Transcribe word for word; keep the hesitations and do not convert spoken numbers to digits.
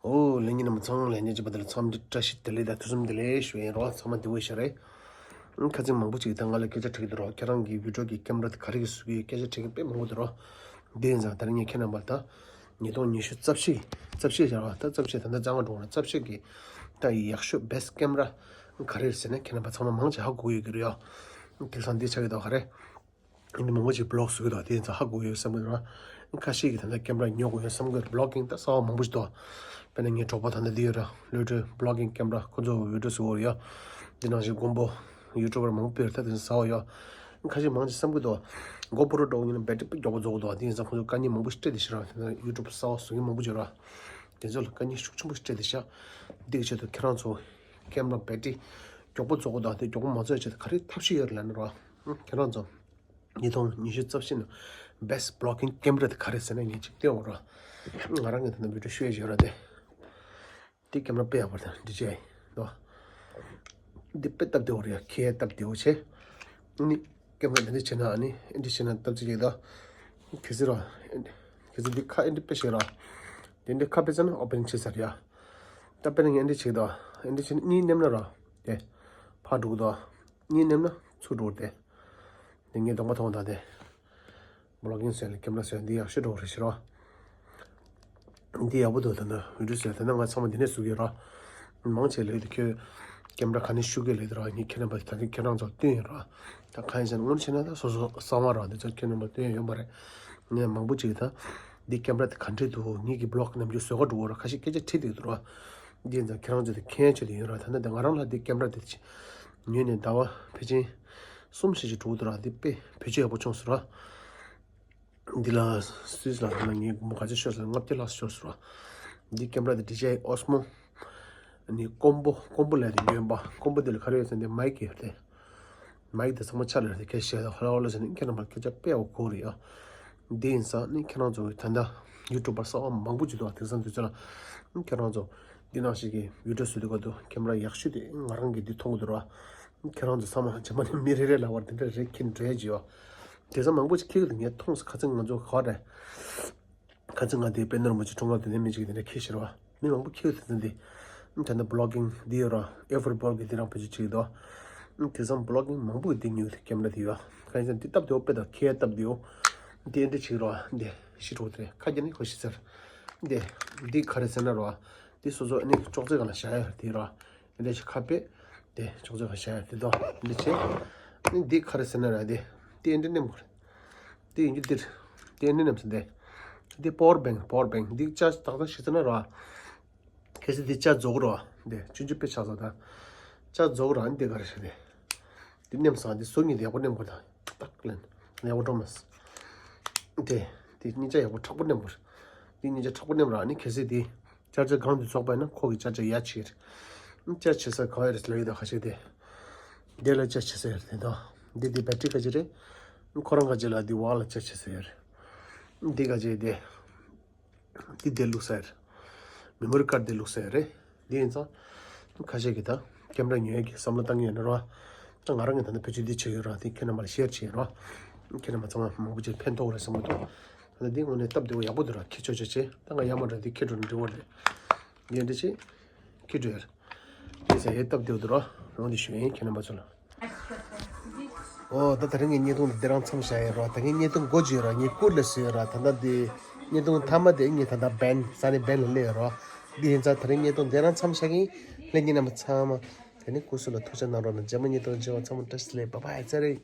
ཨོ་ལྷན་རྒྱས་རྣམས་ཚང་མ་ལྷན་རྒྱས་ཅིག་པ་དེ་ལ་འཚམས་འདྲི་བཀྲ་ཤིས་བདེ་ལེགས་དང་ཐུགས་རྗེ་ཆེ་ལགས་ཞུ་ཡིན་རོགས། ཚང་མ་བདེ་པོ་ཞིག་རེད། ཁ་ཚིག་མང་པོ་ཅིག་ད་ང་ལ་སྐད་ཆ་དྲི་གི་འདུག་རོགས། ཁྱེད་རང་གི་བི་ཌི་ཡོ་གི་ཀེམ་ར་དེ་ག་རེ་གི་བཟོ་གི་ཡོད། སྐད་ཆ་དྲི་གི་དཔེ་མང་པོ་འདུག་རོགས། འདི་ཡིན་ཙང་ད་རེས་ངས་ཁྱེད་རྣམ་པ་ལ་ད་ཉིས་སྟོང་ཉི་ཤུ་རྩ་བཞི་རྩ་བཞི་བྱ་བ་ད་རྩ་བཞི་ད་ལྟ་རྩ་ལྔ་འགྲོ་བ་རྩ་བཞི་གི་ད་ཡག་ཤོས་བྷེ་སི་ཊི་ཀེམ་ར་ག་རེ་རེད་ཟེར་ན་ཁྱེད་རྣམ་པ་ཚང་མ་མང་ཆེ་ཧ་གོ་ཡོད་ཀྱི་རེད་ཡ། དེང་སང་འདི་ཆགས་ཀྱི་འདུག་ག་རེ། ཨིན་མང་པོ་ཅིག་བི་ལོག་བཟོ་གི་འདུག་དེ་ཡིན་ཙང་ཧ་གོ་ཡོད་བསམ་གི་འདུག་ཁ་ཤས་ཀྱིས་ད་ལྟ་ཀེམ་ར་ཉོ་དགོས་ཡོད་བསམ་གི་འདུག་བི་ལོག་གིང་ད་གསར་པ་མང་པོ་ཞིག་འདུག་དཔེར་ན་ངའི་གྲོགས་པོ་ད་ལྟ་འདི་ཡོད་ར་ལོས་ཀྲི་བི་ལོག་གིང་ཀེམ་ར་ཁོ་ཚོ་བི་ཌི་ཡོ་བཟོ་གི་ཡོད། འདི་ནང་བཞིན་མགོན་པོ་ཡུ་ཊུབ་པར་མང་པོ་སྤེལ་ད་དེ་ཟ་བ་ཡོད། ཁ་ཤས་མང་ཅིག་བསམ་གི་འདུག་གོ་པོ་རོ་འགྲོ་ཡིན་ན་བེ་ཊི་རི་དཔེ་མགྱོགས་པོ་རྫོགས་གི་འདུག་དེ་ཡིན་ཙང་ཁོ་ཚོ་དཀའ་ངལ་མང་པོ་ཞིག་སྤྲད་དེ་ཤི་ར་དེ་ན་ཡུ་ཊུབ་གསར་པ་བཟོ་མཁན་མང་པོ་ཅིག་ཡོད་ར། དེ་ཚོ་ལ་དཀའ་ངལ་ཤུགས་ཆེན་པོ་ཞིག་སྤྲད་དེ་ཤ། འདི་གི་ཆེད་དུ་ཁྱེད་རང་ཚོ་ཀེམ་ར་བེ་ཊི་རི་མགྱོགས་པོ་རྫོགས་གི་འདུག་དེ་མགྱོགས་པོ་མ་རྫོགས་ཡ་ཆེད་དུ་ག་རེ་ཐབས་ཤེས་ཡོད་རེད་ལབ་ན་ར། ཁྱེད་རང་ཚོ། ཉིས་སྟོང་ཉི་ཤུ་རྩ་བཞི་ནང་བྷེ་སི་ཊི་བི་ལོག་གིང་ཀེམ་ར་དེ་ག་རེ་ཟེར་ན་ངས་ཅིག་སྟོན་འོང་ར། ང་རང་གིས་ད་ནང་བི་ཌི་ཡོ་ཤུ་ཡ་ཡོད་ར་དེ། དེ་ཀེམ་ར་དཔེ་ཡག་པོ་རེད་ཌི་ཇེ་ཨའི་དོ། འདི་དཔེ་སྟབས་བདེ་བོ་རེད་ཡ་ཁྱེད་སྟབས་བདེ་བོ་བྱས། ཨ་ནི་ཀེམ་ར་འདི་འདྲ་བྱས་ན་ཨ་ནི་འདི་བྱས་ན་སྟབས་ཅིག་ཡོད་དོ། གལ་སྲིད་ར། གལ་སྲིད་འདི་ཁ་ཨེ་འདི་དཔེ་བཤད་ར། དེ་འདི་ཁ་དཔེ་ཙམ་ན་ཨོ་པན་བྱས་ཚར་ཡ། ད་དཔེར་ན་ངས་ཨེ་འདི་བྱེད་དོ། ཨེ་འདི་བྱས་ན་གཉིས་མནན་ན་ར། དེ། ཕར་འགྲོ་གི་འདུག་གཉིས་མནན་ན་ཚུར་འགྲོ་གི་རེད་དེ། དེ་ངས་གདོང་པ་མཐོང་དང་དེ། བི་ལོག་གིང་ཟེར་ལ་ཀེམ་ར་ཟེར་འདི་ཡག་ཤོས་འགྲོ་གི་རེད་ཤི་རོ། འདི་ཡག་པོ་འདུག་ད་ནི་བི་ཌི་ཡོ་ཟེར་ད་ནི་ང་ཚང་མ་འདི་ནས་བཟོ་གི་ར། མང་ཆེ་ལོས་དེ་ཁྱོད་ཀེམ་ར་ག་ནས་ཤུ་གི་ལོས་དེ་ར་ངས་ཁྱེད་རྣམ་པ་ད་ནི་ཁྱེད་རང་ཚོ་སྟོན་ཡོད་ར། ད་གང་ཡིན་ཟེར་ན་དངོས་གནས་བྱས་ན་ད་སོ་སོ་གསང་བ་ར་འདི་ཚོ་ཁྱེད་རྣམ་པ་སྟོན་ཡོད་མ་རེད། ངས་མང་པོ་ཅིག་ད། འདི་ཀེམ་ར་དེ་ག་འདྲས་འདུག་ངེད་ཀྱི་བི་ལོག་ནམ་རྒྱུན་བཟོ་ག་འགྲོ་གི་ར་ཁ་ཤས་སྐད་ཆ་དྲིས་བསྡད་འདུག་ར། འདི་ཡིན་ཙང་ཁྱེད་རང་ཚོ་དེ་མཁྱེན་ཆེད་དུ་ཡིན་ར་ད་ནི་ད་ང་རང་ལ་འདི་ཀེམ་ར་དེ་ཉོས་ནས་ཟླ་བ་ཕལ་ཆེར་གསུམ་བཞི་ཞིག་འགྲོ་གི་འདུག་ར་འདི་དཔེ་བེད་སྤྱོད་ཡག་པོ་བྱུང་སོང་ར། འདི་ལ་སུད་སི་ལ་ད་ལྟ་ངས་སྒོར་མོ་ག་ཚོད་ཤོར་སོང་ལྔ་བརྒྱ་ལྷག་ཤོར་སོང་ར། འདི་ཀེམ་ར་དེ་ཌི་ཇེ་ཨའི་ཨོ་སི་མོ། ནི་ཀོམ་པོ་ཀོམ་པོ་ལས་དེ་ཉོས་པ་ཀོམ་པོ་དེ་ལ་ག་རེ་ཡོད་ཟེར་ན་དེ་མའིག་ཡོད་དེ། མའིག་དེ་ཚང་མ་ཆ་ལ་དེ་སྐད་བཤད་དང་ཧ་ལ་ཧ་ལ་ཟེར་ནས་ཁྱེད་རྣམ་པ་སྐད་ཆ་དཔེ་ཡག་པོ་གོ་རེད་ཨ། འདི་ཡིན་ཙང་ནི་ཁྱེད་རང་ཚོ་ད་ལྟ་ཡུ་ཊུབ་པར་གསར་པ་མང་པོ་ཅིག་འདུག་ཨ། དེང་སང་དུས་ཚོད་ལ་ཁྱེད་རང་ཚོ་འདི་ནང་བཞིན་གྱི་བི་ཌི་ཡོ་བཟོ་དུས་སྐབས་དུ་ཀེམ་ར་ཡག་ཤོས་དེ་ང་རང་གིས་འདི་མཐོང་གི་འདུག་ར། ཁྱེད་རང་ཚོ་ཚང་མ་རྗེས་མ་ནས་མི་རེ་རེ་ལ་བར་དེ་འདྲ་རེ་ཁྱེར་འགྲོ་ཡ་ཅིག་ཡོད། དེང་སང་མང་པོ་ཅིག་ཁྱེར་གི་འདུག་ངས་མཐོང་སོང་ཁ་སང་ང་ཚོ་ག་བ་རེད། ཁ་ཚིག་ང་དེ་དཔལ་ནོར་མོ་ཆེ་འཁྲུངས་སྐར་དེ་ནས་མི་གཅིག་དེ་འདྲ་ཁྱེར་ཤི་རེད་བ། མི་མང་པོ་ཁྱེར་དེ་ཚོ་འདི། ད་ནི་བི་ལོག་གིང་འདི་ཡོད་ར། ཨེ་ཕོར་ཌི་བལ་གི་འདི་རང་བེད་སྤྱོད་བྱེད་ཀྱི་འདུག་དེང་སང་བི་ལོག་གིང་མང་པོ་གི་འདི་ཉོས་ཏེ་ཀེམ་ར་དེ་ཡོད། ཁ་ཡིན་ཙང་འདི་སྟབས་བདེ་བོ་དཔེ་དང་ཁྱེད་སྟབས་བདེ་བོ། འདི་འདི་བྱེད་ར་འདི་ཤི་འགྲོ་དེ་ཁ་རྒྱ་ནི་ཁོ་ཤི་ཚར། འདི་འདི་ག་རེ་ཟེར་ན་ར། འདི་སོ་སོ་ཨ་ནི་ཅོག་ཙེ་སྒང་ལ་བཞག་ཡ་དེ་ར། འདི་འདྲ་ཞིག་ཁ་པེ། དེ་ཅོག་ཙེ་ཁ་བཞག་ཡ་དེ་དོ། འདི་བྱེད། ནི་འདི་ག་རེ་ཟེར་ན་ར་འདི། འདི་འདི་ནེམ་གོ་རེད། འདི་ཡིན་རྒྱུ་འདིར། འདི་འདི་ནེམ་ཟེར་འདི། འདི་པ་ཝར་བེང་པ་ཝར་བེང་འདི་ཅར་ཇི་ཏག་ཏག་ཞིག་ཟེར་ན་ར། གལ་སྲིད་འདི་ཅར་ཇི་རྫོགས་ར། འདི་ཆུང་ཆུང་དཔེ་ཆགས་སོང་ད། ཅར་ཇི་རྫོགས་ར་འདི་ག་རེ་ཟེར་འདི། འདི་ནེམ་སང་འདི་ཟུར་གཉིས་འདི་ཡག་པོ་ནེམ་གོ་ད། ཏག་ལན། ཡག་པོ་འགྲོ་མ་སོང་། དེ། དེ་གཉིས་ཆ་ཡག་པོ་མཁྲེགས་པོ་ནེམ་དགོས། དེ་གཉིས་ཆ་མཁྲེགས་པོ་ནེམ་ར་ནི་གལ་སྲིད་དེ། ཅར་ཇར་གང་དུ་ཚོགས་པ་ཡིན་ན་ཁོ་གི་ཅར་ཇར་ཡ་ཆེ་རེད། ཅར་ཇི་བྱེད་ས་ག་བ་རེད་ལབ་ཡོད་ད་ཁ་ཤས་དེ། དེ་ལ་ཅར་ཇི་བྱེད་ས་ཡོད་རེད་དེ་དོ། འདི་དེ་བེ་ཊི་རི་ག་ཅི་རེད། ཁོ་རང་ག་ཅི་ལ་དེ་བ་ལ་ཅར་ཇི་བྱེད་ས་ཡོད་རེད། འདི་ག་ཅི་དེ། འདི་དེ་བླུགས་ས་ཡོད་རེད། མེ་མོ་རི་ཀར་དེ་བླུགས་ས་ཡོད་རེད། འདི་ཡིན་ཙང་། ཁ་ཤས་ཀྱིས་ད་ཀེམ་ར་ཉོ་ཡས་ཀྱི་བསམ་བློ་བཏང་གི་ཡོད་ན་རོ། ད་ང་རང་གིས་ད་ནི་བེད་སྤྱོད་འདི་བྱེད་ཡོད་ར་དེ་ཁྱེད་རྣམ་པར་ཤེར་བྱེད་རོ། ཁྱེད་རྣམ་པ་ཚང་མ་མང་པོ་ཅིག་ཕན་ཐོགས་རེད་བསམ་གྱི་འདུག་ད་ནི་འདི་དངོས་གནས་སྟབས་བདེ་བོ་ཡག་པོ་འདུག་ར་ཁྱེད་ཆོ་ཆོ་བྱེད་ད་ང་ཡར་མར་འགྲོ་འདི་ཁྱེད་འགྲོ་ན་འགྲིག་པ་རེད། འདི་འདྲ་བྱེད། ཁྱེད་འགྲོ་ཡར། འདི་ཟ་ཡས་སྟབས་བདེ་བོ་འདུག་ར། རང་འདི་ཞུ་ཡིན་ཁྱེད་རྣམ་པ་ཚོ་ལ། ཨོ་ད་ད་རིང་གི་བརྙན་ཐུང་འདི་རང་མཚམས་བཞག་ཡིན་རོ། ད་ངས་བརྙན་ཐུང་འགོ་བརྗོད་རོ། ངས་བསྐུར་ལ་བཟོས་རོ། ད་ལྟ་འདི་བརྙན་ཐུང་མཐའ་མ་དེ་ངས་ད་ལྟ་བན་ས་ནས་བན་ལ་སླེབས་རོ། འདི་ཡིན་ཙང་ད་རིང་བརྙན་ཐུང་འདི་རང་མཚམས་བཞག་ཡིན། ལྷན་རྒྱས་རྣམ་པ་ཚང་མ་དེ་ནི་སྐུ་གཟུགས་ལ་ཐུགས་ཆ་གནང་རོགས་གནང་། རྗེས་མ་བརྙན་ཐུང་མཇལ་བ་ཚང་མ་བཀྲ་ཤིས་བདེ་ལེགས། བྷའི་བྷའི་ཙ་རེ།